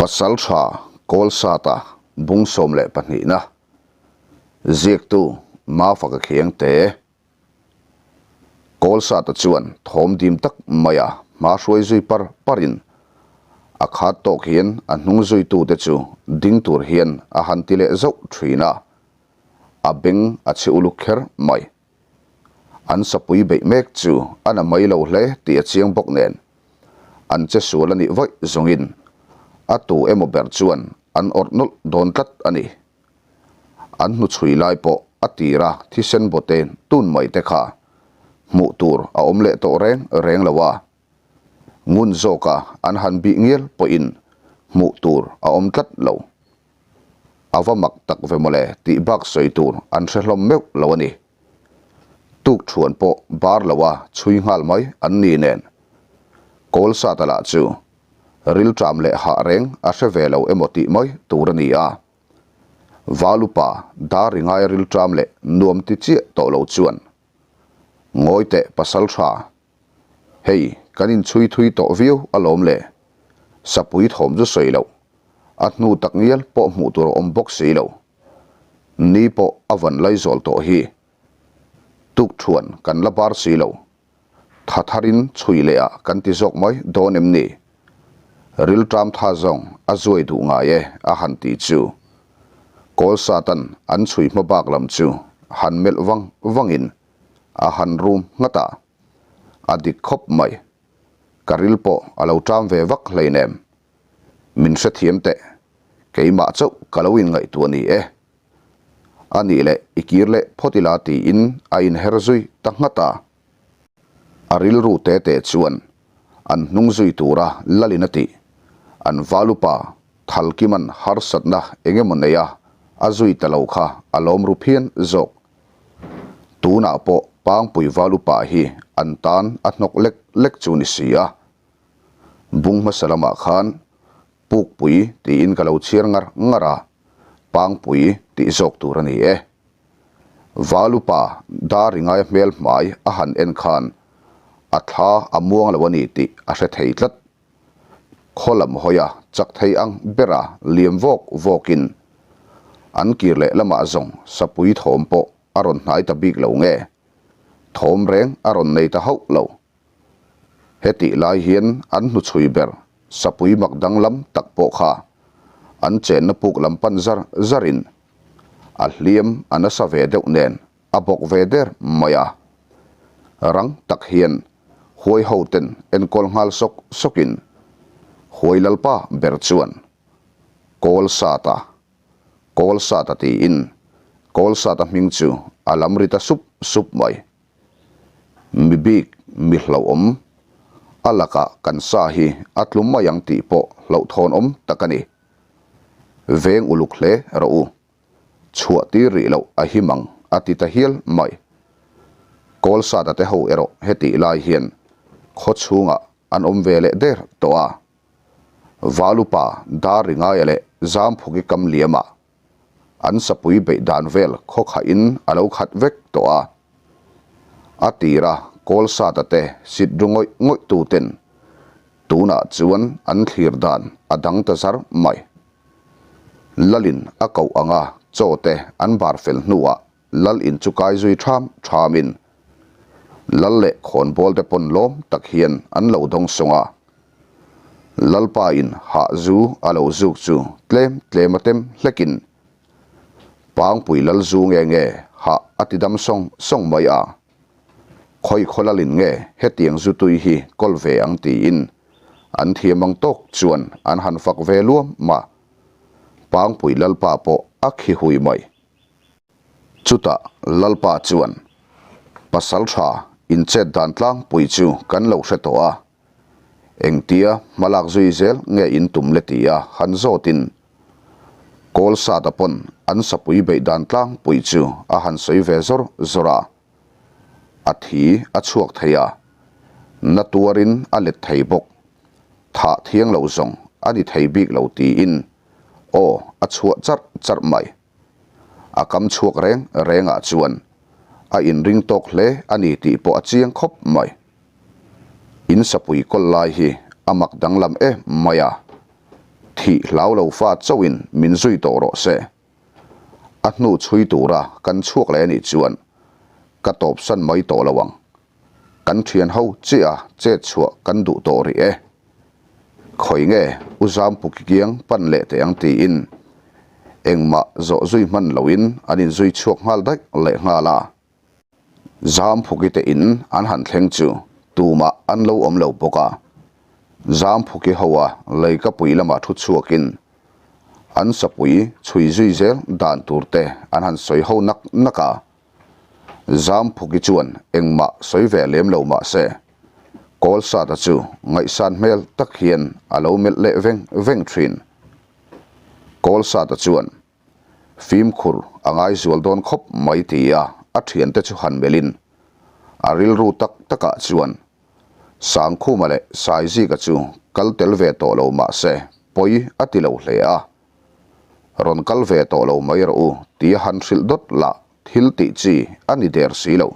Pasaltha Kawlsata bung 12 na ziaktu Mafaka Khiangte Kawlsata chuan thawm dim tak maia hma hruai zui par parin a khat tawk hian a hnung zuitute chu ding tur hian a han ti leh zauh thin a, a beng a chhe uluk kher mai. An sapui beih mek chu a na mai lo hle tih a chiang bawk nen, an che sual a nih vaih zawngin a tu emaw ber chuan an awrh nawlh dawn tlat a ni. An hnuchhui lai pawh a tira thisen bawte tun mai te kha hmuh tur a awm leh tawh reng reng lo a, ngun zawka an han bih ngial pawhin hmuh tur a awm tlat lo. A va mak tak ve mawle tih bak sawi tur an hre hlawm meuh lo a ni. Tuk thuan pawh bar loa chhui nghal mai an ni nen. Kawlsata lah chu rilṭam leh hah reng a hre ve lo emaw tih mai tur a ni a. Valupa dar ri ngai rilṭam leh nuam ti chiah tawh lo chuan Ngawi teh pasal tha Hei, kan inchhui thui tawh viau alawm le. Sapui thawm chu sawi loh. A hnu tak ngial pawh hmuh tur a awm bawk si lo. Ni pawh a van lai zawl tawh hi. Tuk thuan kan la bar si lo. Tha tharin chhui leh ah kan ti zawk mai dawn em ni? Rilṭam tha zawng a zuai duh ngai e a han ti chu. Kawl Satan an chhui hma bak lam chu han melh vang vangin a han rum nghat a. A dik khawp mai. Ka ril pawh a lo ṭam ve vak hleinem. Min hrethiam teh. Keimah chauh ka lo inngaihtuah ni e. A nih leh i kir leh phawt ila tiin a inher zui ta nghat a. A rilru te te chuan an hnung zui tura lalin a tih. An valupa Thalkiman harsatna eng emaw nei a, a zui ta lo kha a lawm ru phian zawk. Tunah pawh Pangpui Valupa hi an tan a hnawk lek lek chu ni si a. Bung hmasa lamah khan Pukpui tiin ka lo chhiar ngar ngar a, Pangpui tih zawk tur a ni e. Valupa dar i ngai hmel hmai a han en khan a thla a muang lo a ni tih a hre thei tlat. Khaw lam hawi a chak thei ang bera liam vawk vawkin an kir leh lamah zawng sapui thawm pawh a rawn hnai ta bik lo nge thawm reng a rawn nei ta hauh lo. Hetih lai hian an hnuchhui ber sapui mak danglam tak pawh kha an chenna puk lam pan zar zarin a hliam a nasa ve deuh nen a bawk ve der mai a. Rang tak hian huai ho ten enkawl nghal sawk sawkin huai lalpa ber chuan Kawl Sata, Kawl Sata tiin Kawl Sata hming chu a lam ri ta sup sup mai. Mi bik, mi hlauhawm, a lakah kan sa hi a tlu mai ang tih pawh hlauhthawnawm tak a ni. Veng uluk hle rawh u. Chhuah tir rih loh a him ang a ti ta hial mai. Kawlsata te ho erawh hetih lai hian khaw chhungah an awm ve leh der tawh a. Valupa dar ri ngaia leh Zamphuki kam liamah an sapui beih dan vel khaw khahin a lo khat vek tawh a. A tira Kawlsata te sit ru ngawih ngawih tu ten tunah chuan an thlir dan a dang ta zar mai. Lalin a koh anga chaw te an bar fel hnuah Lal in chu kai zui ṭham ṭhamin Lal leh khawnbawl te pawn lawm tak hian an lo dawng sawng a. Lalpa in hah zu a lo zuk chu tlem tlem a tem hlekin Pangpui lal zu nge nge hah a ti dam sawng sawng mai a. Khawi khaw lalin nge hetiang zu tui hi kawl ve ang tiin an thiam ang tawk chuan an han fak ve luam a. Pangpui lalpa pawh a khi hui mai. Chutah Lalpa chuan, Pasal tha inchet dan tlangpui chu kan lo hre tawh a, engtia hmalak zui zel nge in tum le tia han zawtin Kawlsata pawn an sapui beih dan tlangpui chu a han sawi ve zawr zawr a, a thi a chhuak thei a, na tuarin a let thei bawk, thah thiang lo zawng a ni thei bik lo tiin aw a chhuah charh charh mai. A kam chhuak reng rengah chuan a inring tawk hle a ni tih pawh a chiang khawp mai. In sapui kawl lai hi a mak danglam em mai a. Thih hlau lo fa chauhin min zui tawh rawh se. A hnu chhui tura kan chhuak leh anih chuan ka tawpsan mai tawh lo ang. Kan thian ho chiah a chet chhuah kan duh tawh rih e. Khawi nge U Zampuki kiang pan leh teh ang tiin engmah zawh zui hman loin an inzui chhuak nghal daih leh nghal a. Zamphuki te in an han thleng chu tumah an lo awm lo bawk a. Zamphuki ho a leikapui lamah thu chhuakin an sapui chhui zui zel dan tur te an han sawi ho nak nak a. Zamphuki chuan engmah sawi ve lem lo mah se, Kawlsata chu ngaihsan hmel tak hian a lo melh leh veng veng thin. Kawlsata chuan fimkhur a ngai zual dawn khawp mai tia a thiante chu han melhin a rilru tak takah chuan Sangkhuma leh Saizika chu kal tel ve tawh lo mah se pawi a ti lo hle a. Rawn kal ve tawh lo mai rawh u tia han hrilh dawt lah thil tih chi a ni der si lo.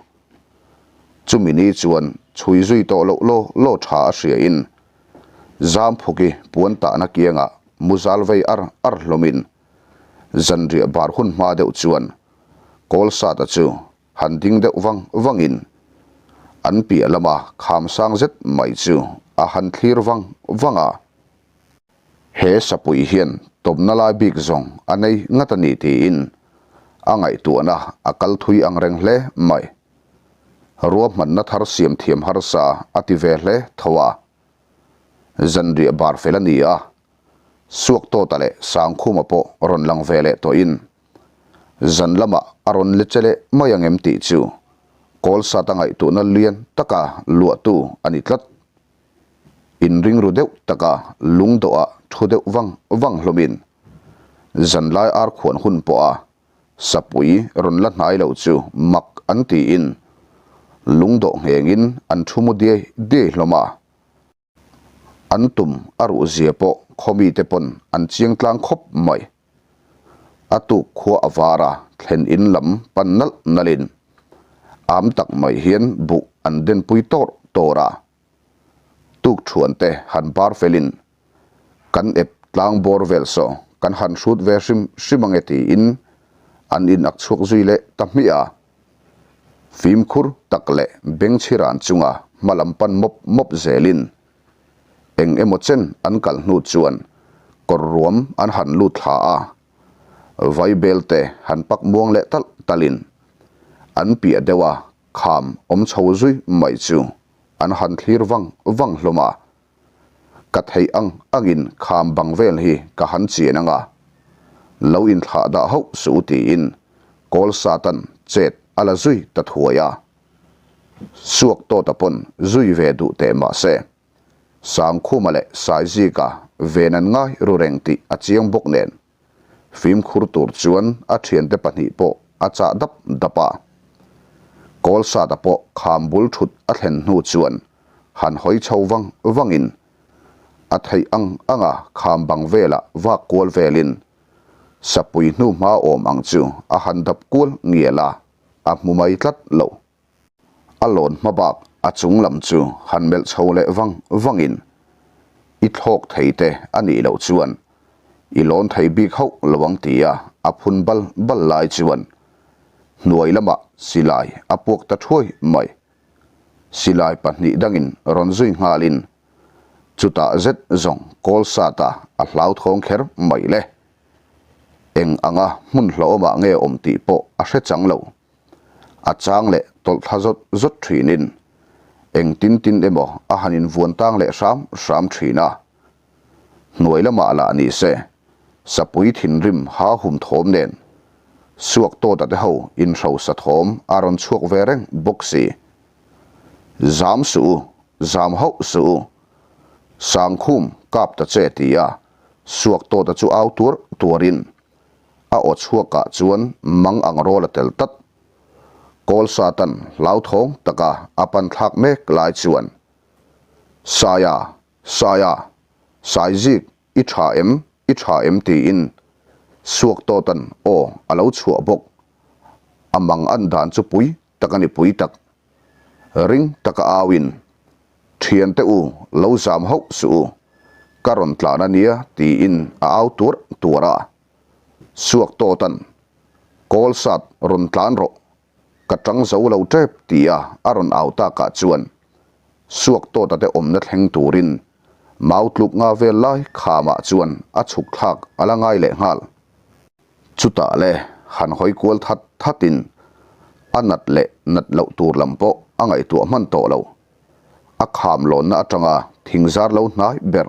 Chumi ni chuan chhui zui tawh loh law law tha a hriain Zamphuki puan tahna kiangah muzal vei ar ar hlawmin zanriah bar hun hma deuh chuan Kawlsata chu han ding deuh vang vangin an piah lama kham sang zet mai chu a han thlir vang vang a. He sapui hian tawpna lai bik zawng a nei ngat a ni tiin a ngaihtuahna a kal thui ang reng hle mai. Ruahmanna thar siam thiam harsa a ti ve hle tho a. Zanriah bar fel a ni a, Suaktawta leh Sangkhuma pawh rawn lang ve leh tawhin zan lamah a rawn let che leh mai ang em tih chu Kawlsata ngaihtuahna lian taka luahtu a ni tlat. Inring ru deuh taka lungdawhah thu deuh vang vang hlawmin zanlai ar khuan hun pawha sapui rawn la hnai lo chu mak an tiin lungdawh nghengin an thu mu diai diai hlawm a. An tum a ruh zia pawh khawmite pawn an chiang tlang khawp mai. A tuk khua a var a, thlen in lam pan nalh nalhin am tak mai hian buh an denpui tawrh tawrh a. Tuk thuan te han bar felin kan ep tlang bawr vel saw kan han hrut ve hrim hrim ange tiin an in ak chhuak zui leh ta hmiah a. Fimkhur tak leh bengchhiran chunga hma lam pan mawp mawp zelin eng emaw chen an kal hnu chuan kawr ruam an han lut thla a, vaibel te han pak muang leh talh talhin an piah deuh a kham awm chho zui mai chu an han thlir vang vang hlawm a. Ka theih ang angin kham bang vel hi ka han chian ang a, lo inthlah dah hauh suh u tiin Kawl Satan chet a la zui ta thuai a. Suak tawta pawn zui ve duh teh mah se, Sangkhuma leh Saizika ven an ngai ru reng tih a chiang bawk nen, fimkhur tur chuan a thiante pahnih pawh a chah dap dap a. Kawlsata pawh kham bul thut a thlen hnu chuan han hawi chho vang vangin a theih ang anga kham bang velah vak kual velin sapui hnu hma awm ang chu a han dap kual ngial a, a hmu mai tlat lo. A lawn hma bak a chung lam chu han melh chho leh vang vangin, I thlawk thei te a nih loh chuan i lawn thei bik hauh lo ang tia a phun bal bal lai chuan hnuai lamah silai a puak ta thuai mai. Silai pahnih dangin rawn zui nghalin chutah zet zawng kawl sata a hlauthawng kher mai le. Eng anga hmun hlauhawmah nge awm tih pawh a hre chang lo. A chang leh tawlh thla zawt zawt thinin eng tin tin emaw a han invuan tang leh hram hram thin a. Hnuai lamah lah ni se, sapui thinrim ha hum thawm nen suak tawta te ho inhrosa thawm a rawn chhuak ve reng bawk si. Zam suh u, zam hauh suh u, Sangkhum kap ta che tia suak tawta chu au tuar tuarin a aw chhuakah chuan mang ang rawl a tel tlat. Kawl Satan hlauthawng taka a pan thlak mek lai chuan, Saia, Saia, Saizik, i tha em, i tha em tiin suak tawtan aw a lo chhuah bawk. A mang an dan chu pui tak a ni pui tak. Ring taka auin, Thiante u, lo zam hauh suh u. Ka rawn tlan a nia tiin a au tuarh tuarh a. Suak tawtan, Kawl sat rawn tlan rawh, ka tang zo lo tep tia a rawn au takah chuan suak tawta te awmna thleng turin mau tluk nga vel lai khamah chuan a chhuk thlak a la ngai leh nghal. Chutah le han hawi kual that thatin a nat leh nat loh tur lam pawh a ngaihtuah hman tawh lo. A kham lawnna atanga thing zar lo hnai ber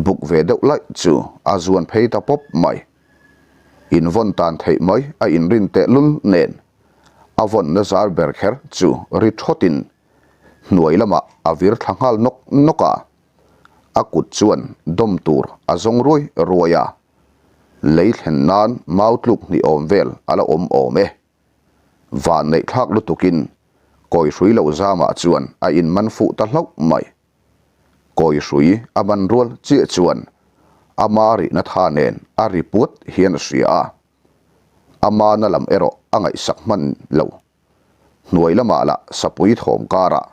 buk ve deuh laih chu a zuan phei ta pawp mai. Invawn tan theih mai a inrin tehlul nen a vawnna zar ber kher chu ri thawtin hnuai lamah a vir thla nghal nawk nawk a, a kut chuan dawm tur a zawng ruai ruai a, lei thlen nan mau tluk hnih awm vel a la awm awm e. Van neih thlak lutukin kawi hrui lo zamah chuan a inman fuh ta hlauh mai. Kawi hrui a man rual chiah chuan ama rihna tha nen a ri puat hian a hria a, ama na lam erawh a ngaihsak hman lo. Hnuai lamah lah sapui thawm karah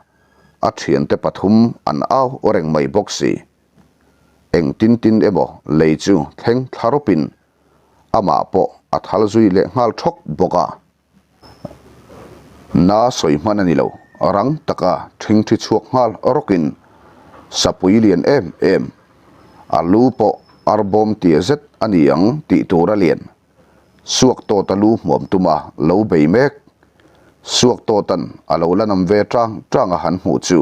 a thiante pathum an au reng mai bawk si. Engtin tin emaw lei chu thleng thla rawpin amah pawh a thal zui leh nghal thawk bawk a. Na sawi hman a ni lo, rang taka ṭhingṭhi chhuak nghal rawkin sapui lian em em, a lu pawh arbawm tia zet a ni ang tih tur a lian. Suak tawta lu hmuam tuma lo bei mek. Suak tawtan a lo la nam ve ṭang ṭang a han hmuh chu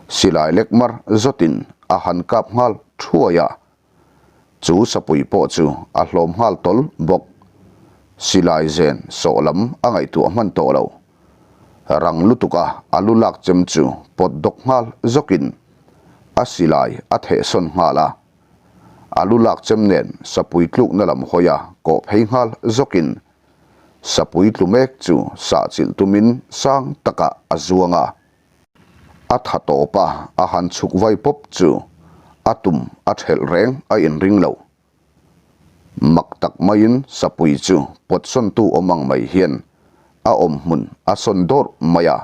silai lek mar zawtin a han kap nghal ṭhuai a. Chu sapui pawh chu a hlawm nghal tawl bawk. Silai zen sawh lam a ngaihtuah hman tawh lo. Rang lutuk a a lu lak chem chu pawt dawk nghal zawkin a silai a thehsawn nghal a. A lu lak chem nen sapui tlukna lam hawi a kawh phei nghal zawkin sapui tlu mek chu sahchilh tumin sang takah a zuang a. A tha tawp a, a han chhuk vai pawp chu a tum a thelh reng a inring lo. Mak tak maiin sapui chu pawtsawntu awm ang mai hian a awm hmun a sawn dawrh mai a,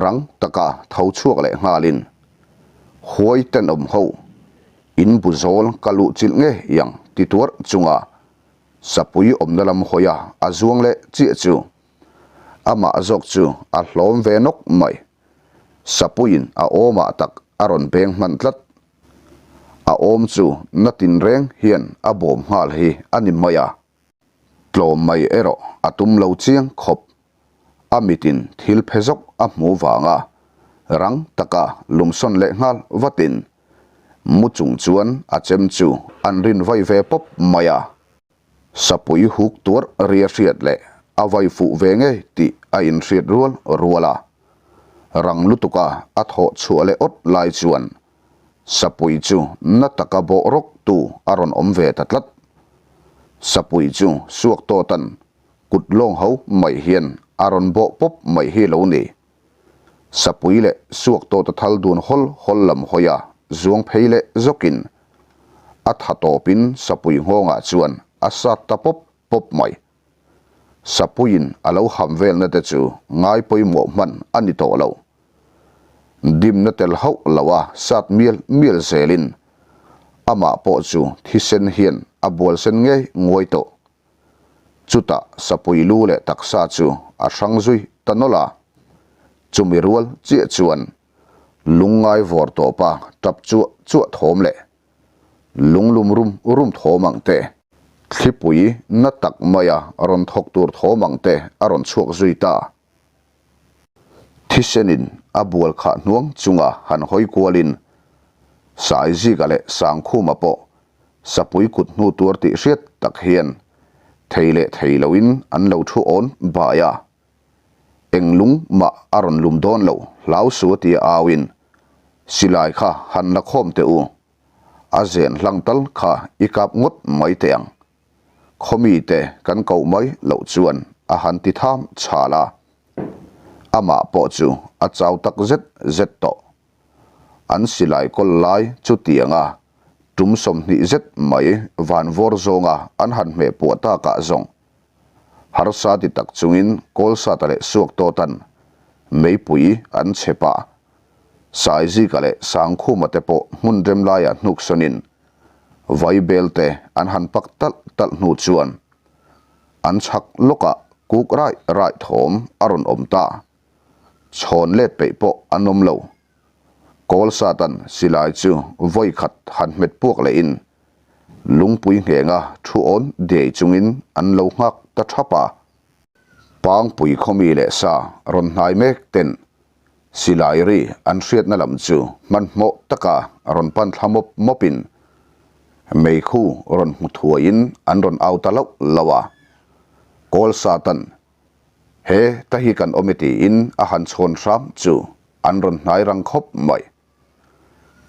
rang taka tho chhuak leh nghalin, Huai tenawm ho, in bu zawl ka luh chilh nge iang ti tuarh chunga sapui awmna lam hawi a a zuang leh chiah chu Amah zawk chu a hlawm ve nawk mai. Sapuiin a awmah tak a rawn beng hman tlat. A awm chu na tinreng hian a bawm nghal hi a ni mai a. Tlawm mai erawh a tum lo chiang khawp. A mitin thil phe zawk a hmu vanga rang taka lumsawn leh nghal vatin mu chung chuan a chem chu an rin vai ve pawp mai a. Sapui huk tuarh ria hriat leh a vai fuh ve ngei tih a inhriat rual rual a. Rang lutuka a thawh chhuah leh awt lai chuan Sapui chu na taka bawh rawk tu a rawn awm ve ta tlat. Sapui chu suak tawtan kut lawng ho mai hian a rawn bawh pawp mai hi lo ni. Sapui leh suak tawta thal dun hawl hawl lam hawi a zuang phei leh zawkin a tha tawpin sapui nghawngah chuan a sat ta pawp pawp mai. Sapuiin a lo ham velna te chu ngai pawimawh hman a ni tawh lo. Dimna tel hauh lo a sat mial mial zelin amah pawh chu thisen hian a bual sen ngei nguai tawh. Chutah sapui lu leh taksa chu a hrang zui ta nawlh a, chumi rual chiah chuan lungngai vawr tawpa tap chuah chuah thawm leh lunglum rum rum thawm ang te, thlipui na tak maia rawn thawk tur thawm ang te a rawn chhuak zui ta. Thisenin a bual khah hnuang chunga han hawi kualin Saizika leh Sangkhuma pawh sapui kut hnu tuar tih hriat tak hian thei leh thei loin an lo thu awn bai a. Eng lung mah a rawn lum dawn lo hlau su a tia auin silai kha han la khawm teh u, a zen hlang tal kha i kap ngawt mai teh ang. Khawmite kan koh mai loh chuan a han ti tham chhal a, amah pawh chu a chau tak zet zet tawh. An silai kawl lai chu tianga tum 20 zet mai van vawr zawnga an han hmeh puah takah zawng harsa ti tak chungin Kawlsata leh Suaktawtan meipui an chhe pah. Saizika leh Sangkhuma te pawh hmun rem laiah hnuk sawnin Vaibel te an han pak talh talh hnu chuan an chhak lawkah kuk raih raih thawm a rawn awm ta. Chhawn let peih pawh an awm lo. Kawl satan silai chu vawi khat han hmet puak lehin lungpui nghenga thu awn diai chungin an lo nghak ta thap a. Pangpui khawmi leh sa rawn hnai mek ten silai ri an hriatna lam chu hmanhmawh taka rawn pan thla mawp mawpin meikhu rawn hmu thuaiin an rawn au ta lauh lauh a. Kawl satan He ta hi kan awm e tiin a han chhawn hram chu an rawn hnai rang khawp mai.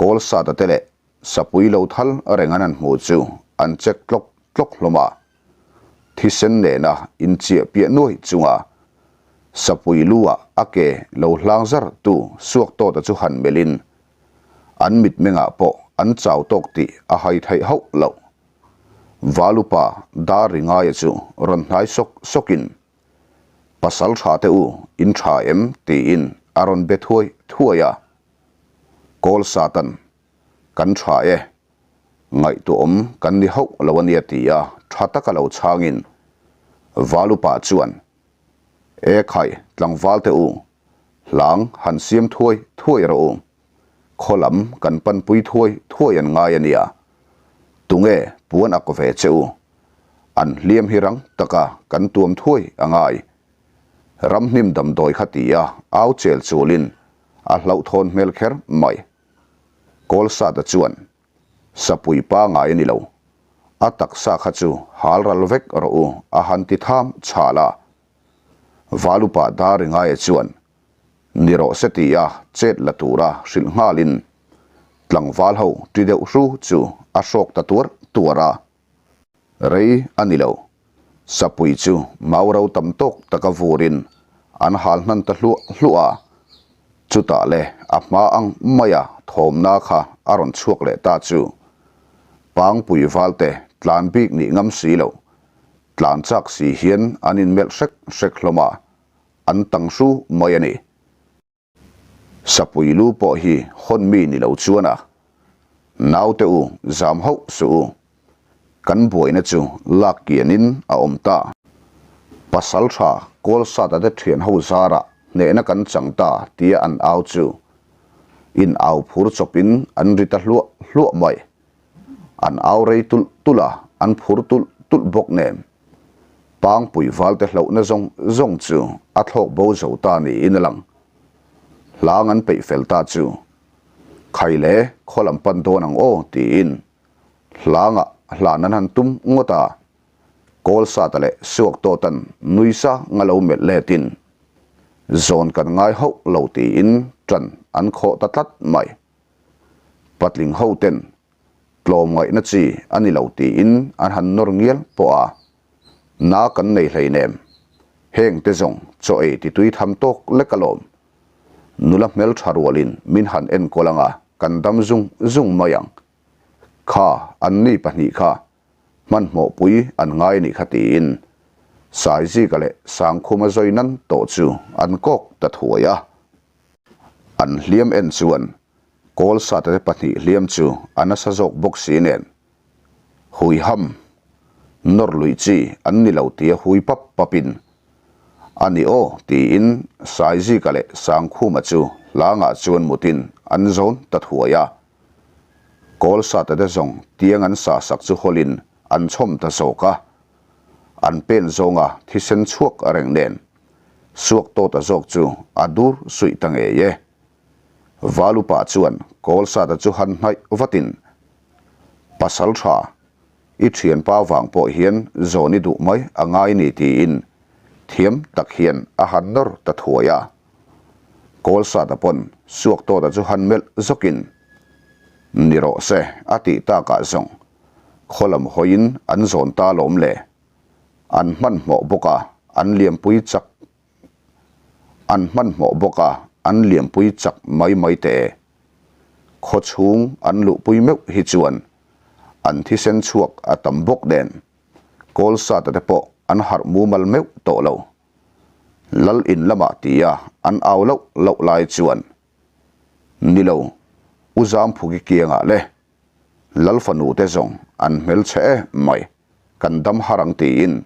Kawl sata te leh sapui lo thal reng an han hmu chu an check tlawk tlawk hlawm a. Thisen nena inchiah piah nuai chunga sapui lu ah a ke lo hlang zar tu suak tawta chu han melhin an mitmengah pawh an chau tawk tih a hai theih hauh loh. Valupa dar ri ngaia chu rawn hnai sawk sawkin, Pasal tha teh u, in tha em? tiin a rawn be thuai thuai a. Kawl Satan, Kan tha e, ngaihtuahawm kan ni hauh lo a nia ti a tha taka lo chhangin Valupa chuan, E khai, tlangval teh u, hlang han siam thuai thuai rawh u. Khaw lam kan panpui thuai thuai an ngai a nia. Tunge puan ak ve che u? An hliam hi rang taka kan tuam thuai a ngai. Ramhnim damdawi kha ti a au chel chulin a hlauhthawn hmel kher mai. Kawlsata chuan, Sapui pangai a ni lo. A taksa kha chu hal ral vek rawh u a han ti tham chhal a. Valupa Daringaia chuan, Ni rawh se tia chet la tura hrilh nghalin tlangval ho ti deuh hru chu a hrawk ta tuar tuar a. Rei a ni lo. Sapui chu mau ro tam tawk taka vurin an hal hnan ta hluah hluah a. Chutah le a hma ang maia thawmna kha a rawn chhuak leh ta chu Pangpui valte tlan bik nih ngam si lo, tlan chak si hian an inmelh hrek hrek hlawm a. An tang hru mai a ni. Sapui lu pawh hi hawn mi ni lo chuan a naute u zam hauh suh u. Kan buaina chu lak kianin a awm ta. Pasal tha Kawlsata te thian ho zarah hnehna kan chang ta tia an au chu in au phur chawpin an ri ta hluah hluah mai. An au rei tulh tulh a, an phur tulh tulh bawk nen. Pangpui valte hlauhna zawng zawng chu a thlawk bo zo ta niin a lang. Hlang an peih fel ta chu, Khai le, khaw lam pan dawn ang aw tiin hlangah hlan an han tum ngawt a. Kawlsata leh Suaktawtan nui sang a lo melh letin, Zawn kan ngai hauh lo tiin ṭan an khawh ta tlat mai. Patling hoten tlawmngaihna chi a ni lo tiin an han nawr ngial pawh a, na kan nei hleinem, heng te zawng chaw ei ti tui tham tawk lek alawm. Nula hmeltha rualin min han enkawl anga kan dam zung zung mai ang. Kha anni pahnih kha hmanhmawhpui an ngai a nih kha tiin Saizika leh Sangkhuma zawi nan tawh chu an kawk ta thuai a. An hliam en chuan Kawlsate te pahnih hliam chu a nasa zawk bawk si nen hui ham nawr luih chi an ni lo tia hui pap papin a ni aw tiin Saizika leh Sangkhuma chu hlangah chuan mutin an zawn ta thuai a. Kawlsate te zawng tiang an sa sak chu hawlin an chhawm ta zawk a, an pen zawnga thisen chhuak reng nen suak tawta zawk chu a dur suih ta ngei e. Valupa chuan Kawlsata chu han hnaih vatin, Pasal tha, i thianpa vang pawh hian zawn i duh mai a ngai ni tiin thiam tak hian a han nawr ta thuai a. Kawlsata pawn suak tawta chu han melh zawkin, Ni rawh se a tih takah zawng khaw lam hawiin an zawn ta lawm le. An hmanhmawh bawk a, an liampui chak an hmanhmawh bawk a, an liampui chak mai mai teh e. Khaw chhung an luhpui meuh hi chuan an thisen chhuak a tam bawk nen Kawlsata te pawh an harh mumal meuh tawh lo. Lal in lamah tia an au loh loh lai chuan. Ni lo, U Zamphuki kiangah le Lal fanu te zawng an hmelchhe em mai, kan dam har ang tiin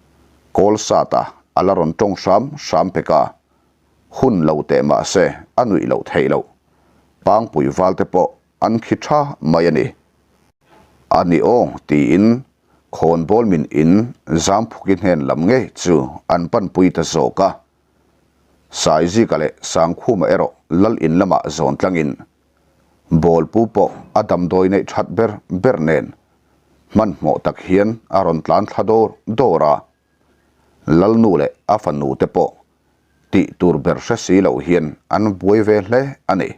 Kawlsata a la rawn tawng hram hram pek a, hun lo teh mah se a nuih loh theih loh. Pangpui val te pawh an khi tha mai a ni. A ni aw tiin khawnbawl min in Zamphuki hnen lam ngei chu an panpui ta zawk a. Saizika leh Sangkhuma erawh lal in lamah zawn tlangin Bawlpu pawh a damdawi neih that ber ber nen hmanhmawh tak hian a rawn tlan thla dawr dawr a. Lalnu leh a fanu te pawh tih tur ber hre si lo hian an buai ve hle a ni.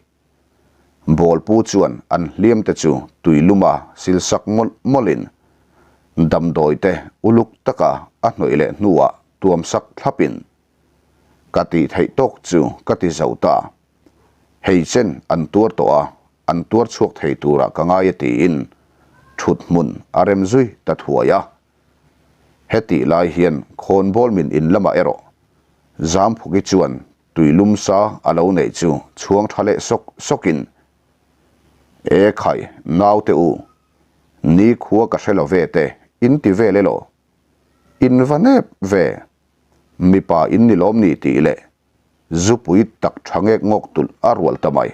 Bawlpu chuan an hliam te chu tui luma sil sak mawlh mawlhin damdawi te uluk taka a hnawih leh hnuah tuam sak thlapin ka tih theih tawk chu ka ti zo ta. Hei chen an tuar tawh a, an tuar chhuak thei turah ka ngai a tiin thut hmun a rem zui ta thuai a. Hetih lai hian khawnbawl min in lamah erawh Zamphuki chuan tui lum sa a lo neih chu chhuang tha leh sawk sawkin, E khai, naute u, ni khua ka hre lo ve te, in ti vel elaw? In va nep ve, mipa in ni lawm ni tih leh Zupui tak tha ngek ngawk tulh a rual ta mai.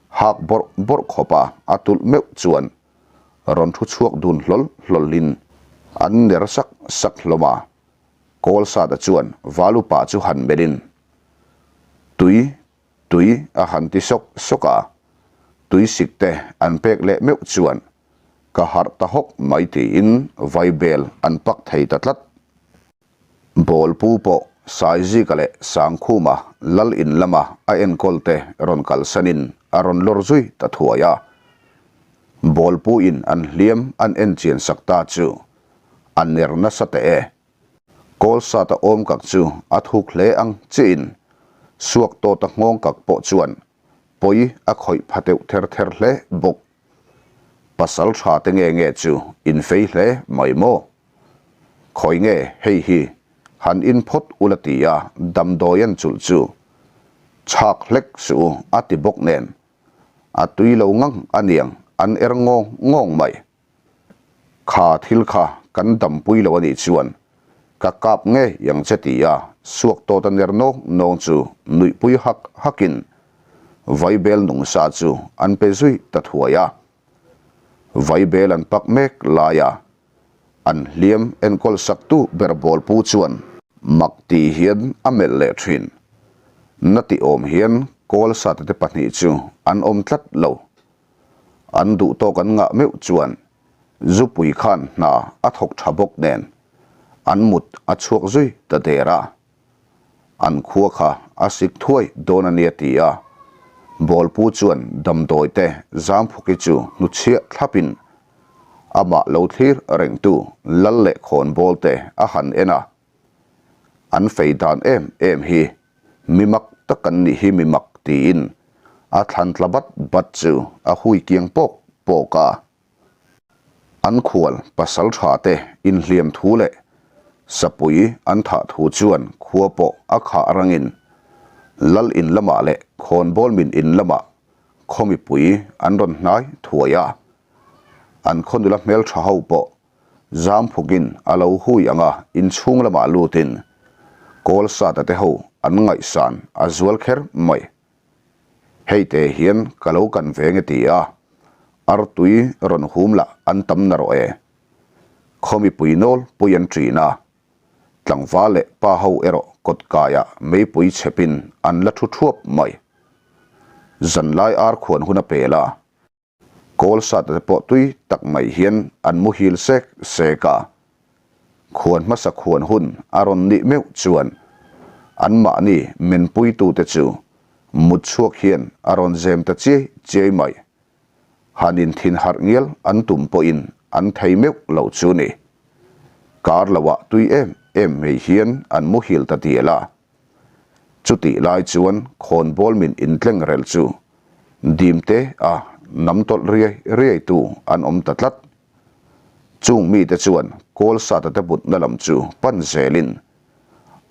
Hak bawrh bawrh khawp a a tulh meuh chuan rawn thu chhuak dun hlawl hlawlhin an ner sak sak hlawm a. Kawlsata chuan Valupa chu han melhin, Tui, tui a han ti sawk sawk a. Tui sik te an pek leh meuh chuan ka harh ta hawk mai tiin vaibel an pak thei ta tlat. Bawlpu pawh Saizika leh Sangkhuma lal in lama a enkawl te rawn kalsanin a rawn lawr zui ta thuai a. Bawlpu in an hliam an en chian sak ta chu a ner nasa teh e. Kawlsata awm kak chu a thuk hle ang chiin suak tawta nghawng kak pawh chuan pawi a khawih pha deuh ther ther hle bawk. Pasal tha te nge nge chu in fei hle mai maw? Khawi nge hei hi han in phawt ula ti a damdawi an chulh chu chhak hlek suh u a ti bawk nen a tui lo ngang a niang an er ngawng ngawng mai. Kha thil kha kan dampui lo a nih chuan ka kap ngei ang che ti a suak tawt a ner nawng nawng chu nuihpui hak hakin vaibel nungsa chu an pe zui ta thuai a. Vaibel an pak mek lai a An hliam enkawl saktu ber bawlpu chuan mak tih hian a melh leh thin. Na tih awm hian Kawlsate te pahnih chu an awm tlat lo. An duh tawk an ngah meuh chuan Zupui khan hna a thawk tha bawk nen an mut a chhuak zui ta der a. An khua kha a sik thuai dawn a nia ti a, Bawlpu chuan damdawi te Zamphuki chu hnuchhiah thlapin amah lo thlir rengtu lal leh khawnbawl te a han en a. An fei dan em em hi mi mak tak an nih hi mi mak tiin a thlan tla bat bat chu a hui kiang pawk pawk a. An khual pasal tha te inhliam thu leh sapui an thah thu chuan khua pawh a khah rangin lal in lamah leh khawnbawl min in lamah khaw mipui an rawn hnai thuai a. An khaw nula hmeltha ho pawh zamphukin a lo hui anga inchhung lamah lutin Kawlsata te ho an ngaihsan a zual kher mai. Hei te hian ka lo kan ve nge ti a, artui rawn hum lah an tam na rawh e. Khaw mipui nawl pui an ṭin a, tlangval leh pa ho erawh kawt kaiah meipui chhepin an la ṭhu ṭhuap mai. Zanlai ar khuan hun a pel a. Kawl sat te pawh tui tak mai hian an muhil sek sek a, khuan hmasa khuan hun a rawn nih meuh chuan anmahni menpuitute chu mut chhuak hian a rawn zem ta chiai chiai mai. Han inthin harh ngial an tum pawhin an thei meuh lo chu ni. Kar loah tui em em mai hian an muhil ta dial a. Chutih lai chuan khawnbawl min intleng rel chu dimte a nam tawlh riai riai tu an awm ta tlat. Chung mite chuan Kawlsata te butna lam chu pan zelin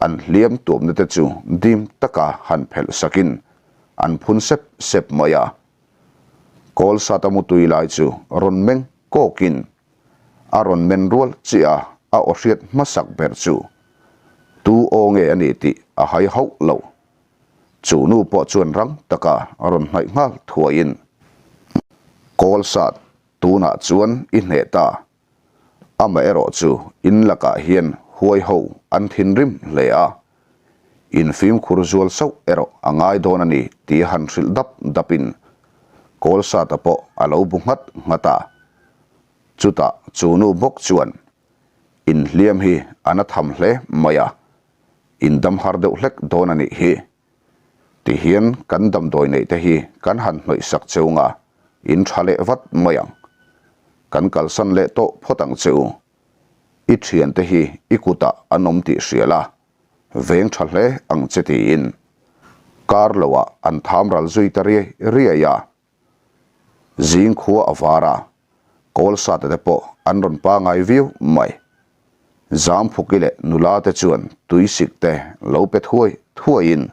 an hliam tuamna te chu dim taka han phelh sakin an phun sep sep mai a. Kawlsata mutui lai chu rawn meng kawkin a rawn men rual chiah a, a aw hriat hmasak ber chu tu aw nge a nih tih a hai hauh lo. Chu nu pawh chuan rang taka rawn hnaih nghal thuaiin, Kawlsat, tunah chuan i hneh ta. Amaherawh chu in lakah hian huai ho an thinrim hle a, in fimkhur zual sauh erawh a ngai dawn a ni tih han hrilh dap dapin Kawlsata pawh a lo bu nghat nghat a. Chutah chu nu bawk chuan inhliam hi a na tham hle mai a, in dam har deuh hlek dawn a nih hi. Tihian kan damdawi neih te hi kan han hnawih sak cheu nga, in tha leh vat mai ang. Kan kalsan leh tawh phawt ang che u. I thiante hi i kutah an awm tih hria la, veng tha hle ang che tiin kar loah an tham ral zui ta riai riai a. Zing khua a var a, kawl sate te pawh an rawn pangai viau mai. Zamphuki leh nula te chuan tuisik te lo pe thuai thuaiin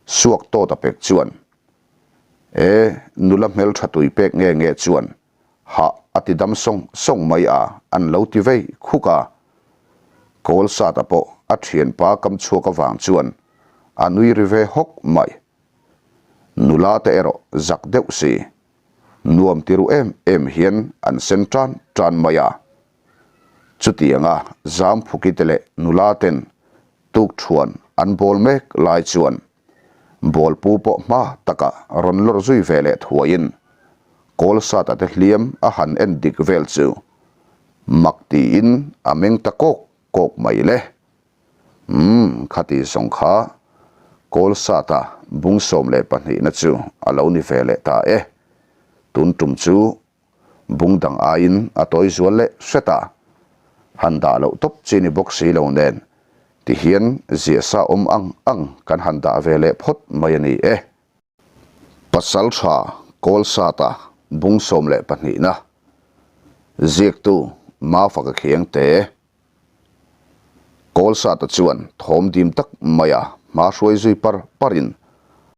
suak tawt a pek chuan, E, nula hmeltha tui pek nge nge chuan hah a ti dam sawng sawng mai a an lo ti vei khuk a. Kawl sata pawh a thianpa kam chhuak avang chuan a nui ri ve hawk mai. Nula te erawh zak deuh si, nuam ti ru em em hian an sen tan tan mai a. Chutianga Zamphuki te leh nula ten tukṭhuan an bawl mek lai chuan Bawlpu pawh hma taka rawn lawr zui ve leh thuaiin Kawlsata te hliam a han en dik vel chu mak tiin a meng ta kawk kawk mai le. Umm, khati zawng kha Kawlsata bung 12 na chu a lo ni ve leh ta e. Tun tum chu Bung dang aiin a tawi zual leh hret a, han dah loh tawp chi ni bawk si lo nen tihian ziahsa awm ang ang kan han dah ve leh phawt mai a ni e. Pasal tha Kawlsata bung 12 na ziaktu Mafaka Khiangte Kawlsata chuan thawm dim tak maia hma hruai zui par parin.